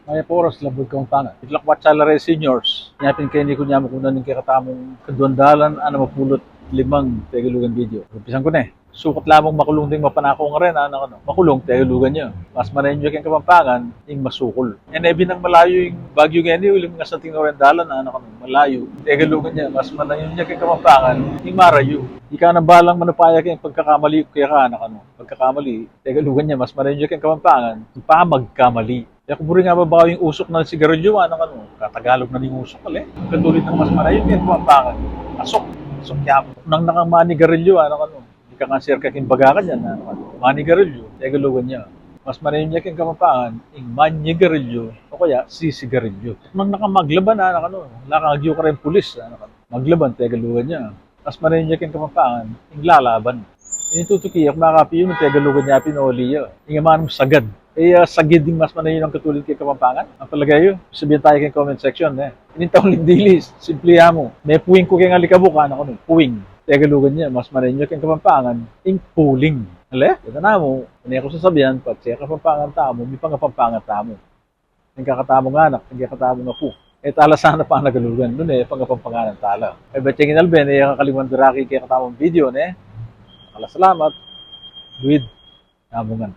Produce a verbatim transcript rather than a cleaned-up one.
Mayap a oras, Labuad Kapampangan. Itlak watsa la re seniors. Inya pin keni ku nya mukunan ing kekatamung kaduang dalan anam a pulu't limang Tegalugan video. Umpisan ku ne. Sukat lamang makulung ding mapanako ngara, anak, anu. Makulung, Tegalugan ya. Mas manayun ya keng Kapampangan ing masukul. E ne binang malayu ing Baguio ngeni, uling asanting na ring dalan, anak, anu. Malayu, Tegalugan ya. Mas manayun ya keng Kapampangan ing marayu. Ika nang balang manupaya keng pagkakamali keka, anak, anu. Pagkakamali, Tegalugan ya. Mas manayun ya keng Kapampangan ing pamagkamali. E ku buri nga babawi ing usuk nang sigarilyu, anak, anu. Katagalog na ning usuk, ale. Katulid nang mas manayun keng Kapampangan, asuk. Asuk ya. Nang nakang manigarilyu, anak, anu. Ika kanserka king bagakan yan, anak, anu. Manigarilyu, Tegalugan ya. Mas manayun ya keng Kapampangan ing manyigarilyu o kaya sisigarilyu. Nang nakang maglaban, anak, anu. Lakang agyu ka ring pulis, anak, anu. Maglaban, Tegalugan ya. Mas manayun ya keng Kapampangan ing lalaban. Ini tutuki ya, makapiyu ning Tegalugan ya pin o ali ya. Ing amanung sagad. E, ah, sagid ing mas manayun a katulid keng Kapampangan? Ang palage yu, sabian tamu keng comment section, ne. Ining taun ling dili, simple ya mu. Mepuing ku keng alikabuk, anak, anu. Puing. Tegalugan ya, mas manayun ya keng Kapampangan ing puling. Ale, ita na mu, ini ku sasabian, patse Kapampangan tamu, mipangapampangan tamu. Ing kekatamung anak, ing kekatamung apu, e tala sana panagalugan, nune pangapampanganan tala. E, betseng inalbe, e kakalimwan diraki ing kekatamung video, ne. Dakal a salamat. Luid tamu ngan.